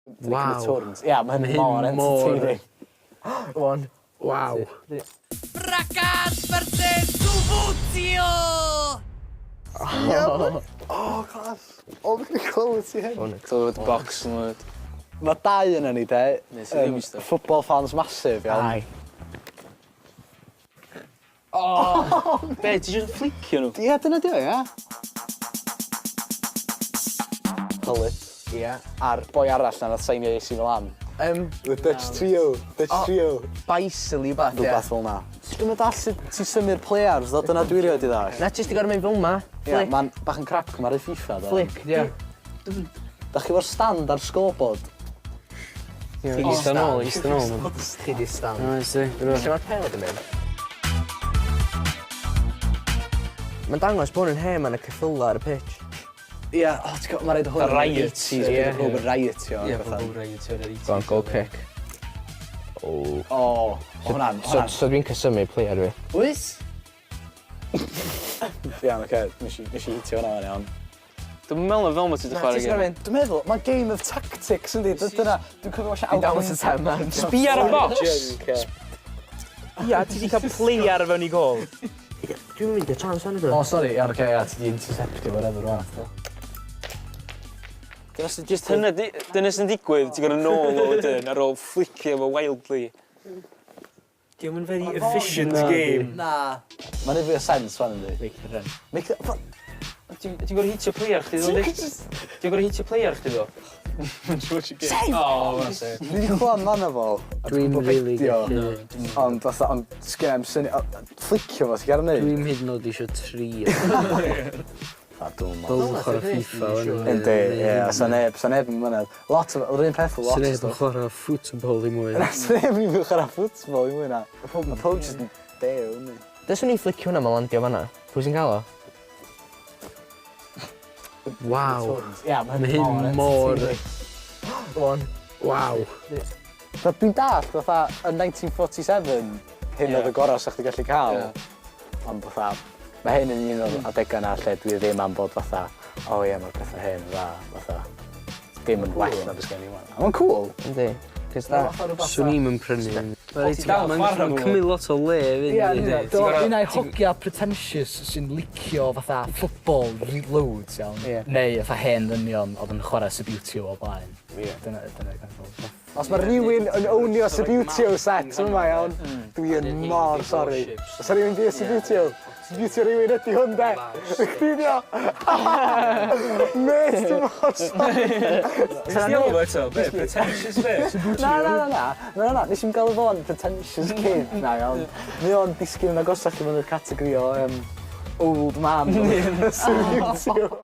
Waw. Ia, mae hyn mor entertaining. Go on. Waw. Bracas versus Subbuteo! Oh, class. Oh, mae'n quality hyn. Clywed box yn lwyd. Mae dau yna ni, de. Nes i ddim eistedd. Football fans massive, iawn. Ai. Be, ti jyst yn flicio nhw? Ie, dyna di o, ie. Gullit. Ie. A'r boi arall na nath seinio AC Milan. The Dutch Trio. Dutch Trio. Bicycle i beth, ie. Rhywbeth fel na. Dwi'n meddwl sut ti'n symud players, ddo, dyna dwi rioed i ddall. Na, jyst i gorau mynd fel ma. Ie, Flick. mae'n bach yn crap cymharu FIFA, do. Flick, ie. Da chi fo'r stand ar scoreboard? Ti di stand nôl, ista nôl. Chi di stand. Oes di. Lle mae'r pêl wedi mynd? Mae'n dangos bod yn hen yn y ceffyla ar y pitch. Ie, o, ti'n gwybod, mae'n rhaid hwn. The riot. Ie, Ie. pob yn riotio. Ie, a pethau. pobl riotio ar yr Go on, goal kick. O, hwnna'n, So, hwnna'n. so dwi'n cysymu player fi. Wyt? Iawn, oce, nes i hitio hwnna fan iawn. Dwi'n meddwl na fel ma ti wedi chwarae gêm. Dwi'n meddwl, mae'n game of tactics, yndi? Dyna, dwi'n cofio watch Fi dal yn ten man. Sbia ar y box! Ia, ti wedi cael player fewn i gol. Dwi'n mynd i'r chance anna O, sori, iawn, oce, ia, ti di interceptio whatever rwan. Dyna sy'n just hynna, dyna sy'n digwydd, ti'n gorau nôl o wedyn ar ôl flicio fo wildly. Diolch yn very efficient game. Na. Mae'n neud fwy o sense fan, yndi? Make the run. Make the... Ti'n gorau hitio player chdi ddo, yndi? Ti'n gorau hitio player chdi ddo? Save! O, mae'n save. Dwi wedi clywed amdano fo. a Dwi'n dwi'n gwbod really be' 'di o, gallu- Ond fatha, ond sgen i'm syni... Flicio fo, ti'n gael neud? Dwi'n hyd yn oed eisiau trio. A dwi'n meddwl. Fel chwarae FIFA. Yndi, ie, sa neb, sa neb yn mynydd. Lot o, yr un peth o lot Sa o neb yn stwff. chwarae football i mwy. Sa neb yn chwarae football i mwy na. Mae pob jyst yn dew, yndi. Dyswn ni flicio hwnna mae'n landio fanna. Pwy sy'n cael o? Waw. Ie, mae Mae hyn mor... Go on. Waw. Fatha, dwi'n dallt, fatha, yn 1947, hyn oedd y gorau sa chdi gallu cael. Ond fatha, mae hyn yn un o'r adegau na lle dwi ddim am bod fatha, o ie, mae'r pethau hyn yn dda, fatha, dim yn well na beth sgen i wan. Mae'n cool. Yndi. Cos da. Swn i'm yn prynu. Ti dal yn chwarae Mae'n fo. cymryd lot o le hefyd. Ie, yndi? do, un ai hogia pretentious sy'n licio fatha football loads, iawn. Ie. Neu fatha hen ddynion oedd yn chwarae Subbuteo o blaen. Ie. Dyna, dyna kind of. Os mae rhywun yn ownio Subbuteo set yma, iawn, dwi yn mor sori. Os mae rhywun di Subbuteo, Subbuteo rhywun ydi hwn, de. Chdi di o. Mate, dwi'n mor sori. Ti'n alw fo eto? Be, pretentious be? Na, na, na, na. Na, na, na. Nes i'm galw fo'n pretentious kid, na, iawn. Mae o'n disgyn yn agosach i mewn i'r categori o old man. Subbuteo.